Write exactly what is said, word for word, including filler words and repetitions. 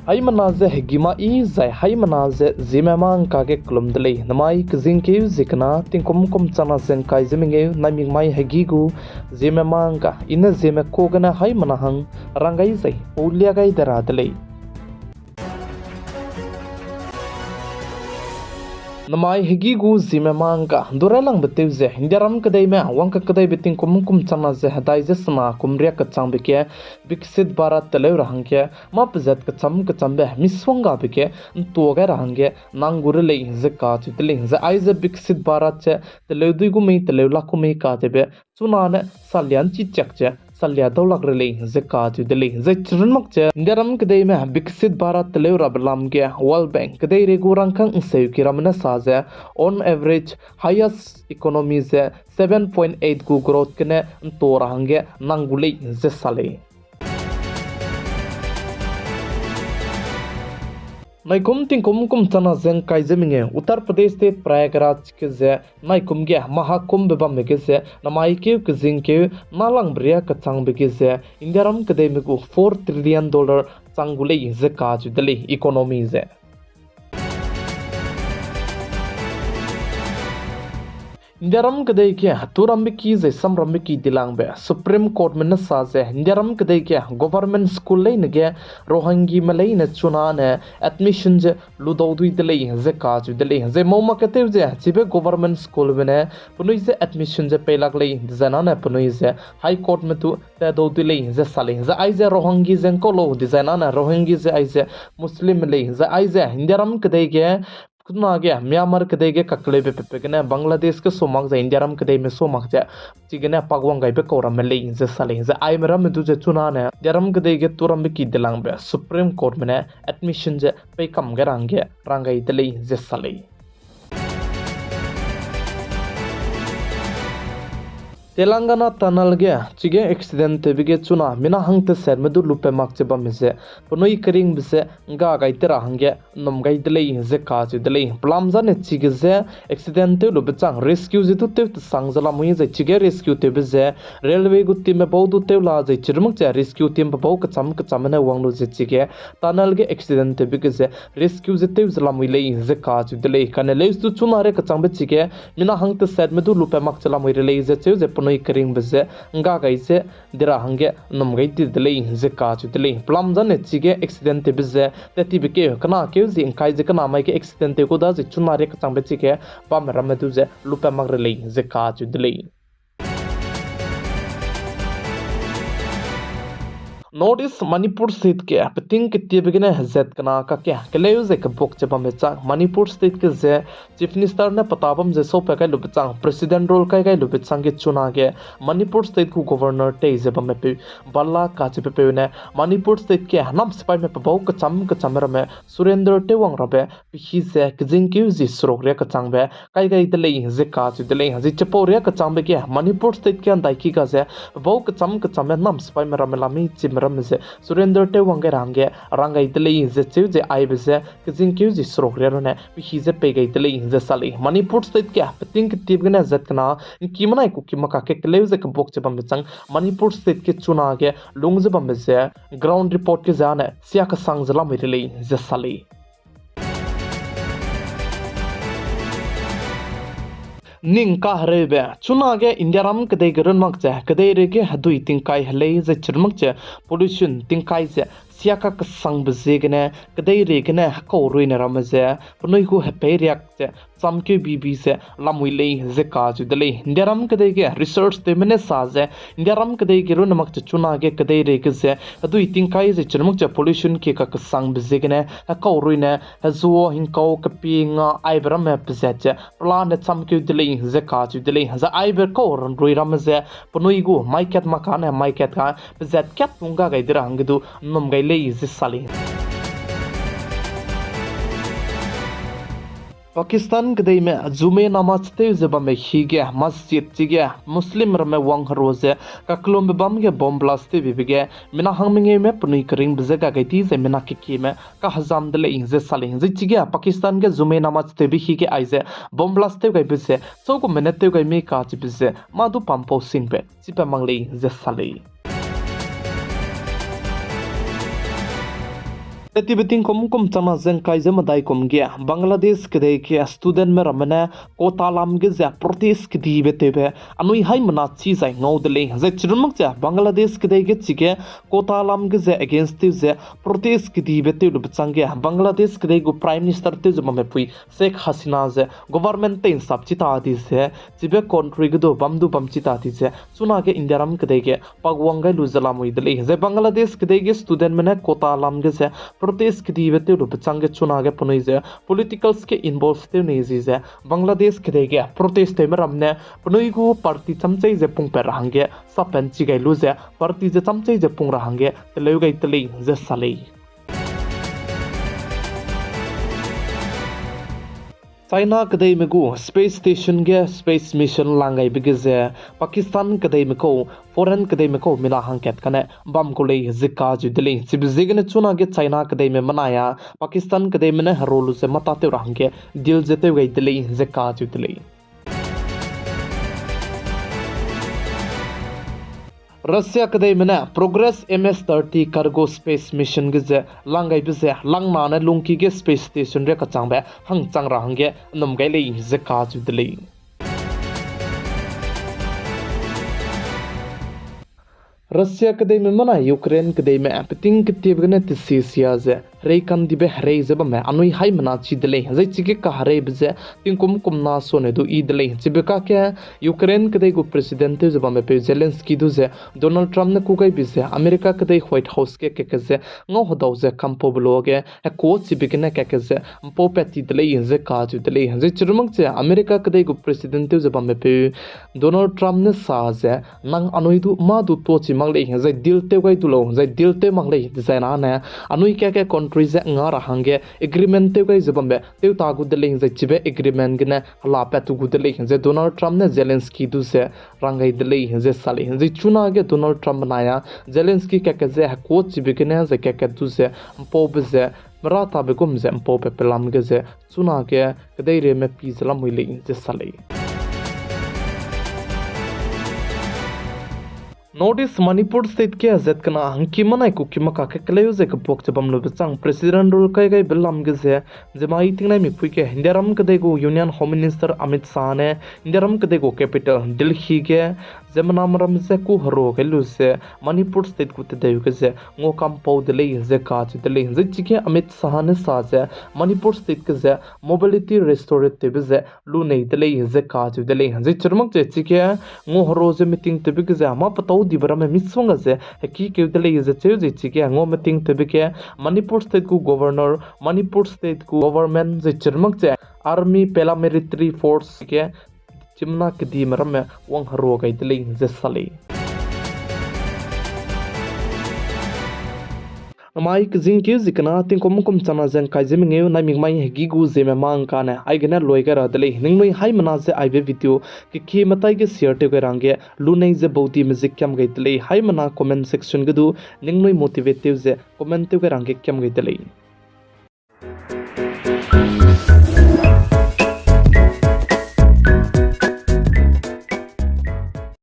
Haimena ze hegî ma i zai haimena ze Zeme mangka ge kelum de lei. Namai kezingkeu zie kena tingkum kum chana ze ngkai ze mengeu naimik mai hegî gu Zeme mangka i ne Zeme ka gene haimena hang rang gai zai pau lia gai de ra de lei. Namai hegî gu Zeme mangka du railangbe tew ze Indiaram kedeime wangka kedeibe tingkum kum chana ze hedai ze sena kum riak kechangbe ge Viksit Bharat teleu ra hangge mâ pezat kecham kechambe misonggabe ge ntua gai ra hangge nang gu re lei ze kacheu de lei. Zai aize Viksit Bharat ze teleu dui gu mei teleu lak gu mei katewbe chunane salia nchi chiak ze salia daulak re lei ze kacheu de lei. Zai chirunmak ze Indiaram kedeime Viksit Bharat teleu rabe lam ge World Bank kedeirei gu rangkâng nseuki ramme ne sa ze, on average highest economy ze seven point eight gu growth gene ntua ra hangge nang gu lei ze sa lei. Naikum tingkum kum chana ze ngkai ze mengeu Uttar Pradesh State Prayagraj ge ze naikum ge Mahakumbh bambe ge ze namai keu kezingkeu nalangbe riak kechangbe ge ze Indiaram kedeime gu four trillion dollar chang gu lei ze kacheu de lei economy ze. Indiaram kedei ge turambe ki zai samrambe ki dilangbe Supreme Courtme ne sa ze Indiaram kedei ge government school leine ge Rohingyame leine chunane admission ze ludau dui de lei ze kacheu de lei. Zai mau mak ketew ze chibe government schoolbe ne penui ze admission ze peilak lei dezai nane penui ze High Courtme tu tadau dui lei ze sa lei. Zai aize Rohingya ze ngkau lau dezai nane Rohingya ze aize Muslimme lei. Zai aize Indiaram kedei ge chunage Myanmar kedei ge kakleube pepe gene Bangladesh ge so mak zai Indiaram kedeime so mak ze chigene pakwang gaibe kau ramme lei ze sa lei. Zai aime ramme du ze chunane Indiaram kedei ge turambe ki dilangbe Supreme Courtme ne admission ze peikam gai ra hangge rang gai de lei ze sa lei. Telangana tunnel ge chige accident tewbe ge chuna mina hang tesetme du lupe mak che bamme ze penui keringbe ze ngga gai de ra hangge nnum gai de lei ze kacheu de lei. Pelam zane chige ze accident tew lube chang rescue ze du tew tesang ze lamui zai chige rescue tewbe ze railway gu teamme bau du tew la zai chirumuk ze rescue teambe bau kecham kechamme ne wang lu ze chige tunnel ge accident tewbe ge ze rescue ze tew ze lamui lei ze kacheu de lei. Kane leus du chuna ria kechangbe chige mina hang tesetme du lupe mak che lamui re lei ze cheu ze penui keringbe ze ngga gai ze de ra hangge nnum gai di de lei ze kacheu de lei. Pelam zane chige accident tewbe ze tat tibe keu kena keu zi ngkai ze kena mai ge accident tew ku da ze chuna ria kechangbe chige bamme ramme du ze lupe mak re lei ze kacheu de lei. North East Manipur State ge peting ketiebe gene hezat kena kakge keleu ze kebuk che bamme chang Manipur State ge ze Chief Minister ne peta bam ze saupe kai lube chang President rule kai gai lube chang ge chunage Manipur State gu Governor tei ze bamme peu Bala kacheube peu ne Manipur State ge nam sipaime pe bau kecham kechamme ramme surrender tew wang rabe pehi ze kezingkeu zi seruk ria kechangbe kai gai de lei ze kacheu de lei. Zi chipau ria kechangbe ge Manipur State ge ndaiki ga ze pe bau kecham kechamme nam sipaime ramme lami chime ramme ze surrender tew wang gai ra hangge rang gai de lei ze cheu ze aibe ze kezingkeu zi seruk ria rune pehi ze pei gai de lei ze sa lei. Manipur State ge peting ketiebe gene zat kena ngki menai kuki maka ke keleu ze kebuk che bambe chang Manipur State ge chunage lung ze bambe ze ground report ge ze ane sia kesang ze lamui re lei ze sa lei. Ning kahereube chunage Indiaram kedei ge runmak ze kedeirei ge hedui tingkai helei ze chirunmak ze pollution tingkai ze sia kakesangbe ziegene kedeirei gene hekau ruine ramme ze penui gu hepei riak ze chamkeu bibi ze lamui lei ze kacheu de lei. Indiaram kedei ge research tewme ne sa ze Indiaram kedei ge runne mak ze chunage kedeirei ge ze hedui tingkai ze chirunmak ze pollution ki kakesangbe ziegene hekau ruine hezuo hingkau kepi nga aibe ramme pezat ze pelane chamkeu de lei ze kacheu de lei. Zai aibe kau rui ramme ze penui gu maikat makane maikat ka pezat kat tung ga gai de ra hangge du nnum gai lei ze sa lei. Pakistan kedeime Jume namaz tew ze bamme hige masjid chige Muslim ramme wang heru ze kakelumbe bam ge bomb blast tewbebe ge mina hang mengeume penui keringbe ze ga gai di ze mina kekieme kahezam de lei ze sa lei. Zai chige Pakistan ge Jume namaz tewbe hige aize bomb blast tew gaibe ze chau gu mene tew gai mei kacheube ze mâ du pampau singbe chipa mak lei ze sa lei. Etibe tingkum kum changna ze ngkai ze medai kum ge Bangladesh kedei ge studentme ramme ne quota lam ge ze protest kedibe tewbe anui haimena chi zai ngau de lei. Zai chirumak ze Bangladesh kedei ge chige quota lam ge ze against tew ze protest kedibe tew lube changge Bangladesh kedei gu Prime Minister tew ze bamme pui Sheikh Hasina ze government tei nsap chi ta di ze, chibe country ge du bam du bam chi ta di ze, chunage India ram kedei ge paguang gai lu ze lamui de lei. Zai Bangladesh kedei ge studentme ne quota lam ge ze protest kedibe tew lube changge chunage penui ze politicals ge involve tew nei zi ze, Bangladesh kedei ge protest tewme ram ne penui gu party chamchei ze pungpat ra hangge sapen chi gai lu ze party ze chamchei ze pung ra hangge teleu gai de lei ze sa lei. China kedeime gu space station ge space mission lang gaibe ge ze Pakistan kedeime kau, foreign kedeime kau mina hangkat kane bam gu lei ze kacheu de lei. Chibe ziegene chunage China kedeime menai a Pakistan kedeime ne heru lu ze mata tew ra hangge deal ze tew gai de lei ze kacheu de lei. Russia kedeime ne Progress M S thirty cargo space mission ge ze lang gaibe ze langna ne lungki ge space station ria kachangbe hangchang ra hangge nnum gai lei ze kacheu de lei. Russia kedeime menai Ukraine kedeime peting ketiebe gene tesisia ze herei kandibe herei ze bamme anui haimena chi de lei. Zai chige kahereibe ze tingkum kumna sone du yi de lei. Chibe kakge Ukraine kedei gu president tew ze bamme peu Zelensky du ze Donald Trump ne kû gaibe ze America kedei White House ge keke ze ngau hedau ze kampaube luage hekuâ chibe gene keke ze mpau pat ti de lei ze kacheu de lei. Zai chirumak ze America kedei gu president tew ze bamme peu Donald Trump ne sa ze, nang anui du mâ du tuâ chi mak lei, zai deal tew gai du lau, zai deal tew mak lei, dezaine anui keke country ze nga ra hangge agreement tew gai ze bambe tew ta gu de lei, zai chibe agreement gene hela pat tu gu de lei, zai Donald Trump ne Zelensky du ze rang gai de lei ze sa lei. Zai chunage Donald Trump benai a Zelensky keke ze hekuâ chibe gene zai keke du ze mpaube ze mera tabe gum ze mpau pe pelam ge ze chunage kedeireme pi ze lamui lei ze sa lei. North East Manipur State ge zat kena hangki menai Kuki maka ke keleu ze kebuak ze bam lube chang President rule kai gaibe lam ge ze, ziemmai tingnaimipui ge Indiaram kedei gu Union Home Minister Amit Shah ne Indiaram kedei gu capital Delhi ge ziemmename ram ze kû heru gai lu ze Manipur State gu tedeu ge ze ngua kampau de lei ze kacheu de lei. Zai chige Amit Shah ne sa ze Manipur State ge ze mobility restore tewbe ze lunei de lei ze kacheu de lei. Zai chirumak ze chige ngua heru ze meeting tewbe ge ze mâ petâu dibe ramme misongga ze hekîkeu de lei ze cheu ze chige ngua meeting tewbe ge Manipur State gu Governor, Manipur State gu Government zai chirumak ze Army, paramilitary force ge chimna kedime ramme wang heru gai de lei ze sa lei. Namai kezingkeu zie kena tingkum kum changna ze ngkai ze mengeu naimik mai hegî gu ziemme mâ ngkane aigene lui gai ra de lei. Ningnui haimena ze aibe video kekie metai ge share tew gai ra hangge lunei ze baudime ze kiam gai de lei. Haimena comment section ge du ningnui motivate tew ze comment tew gai ra hangge kiam gai de lei.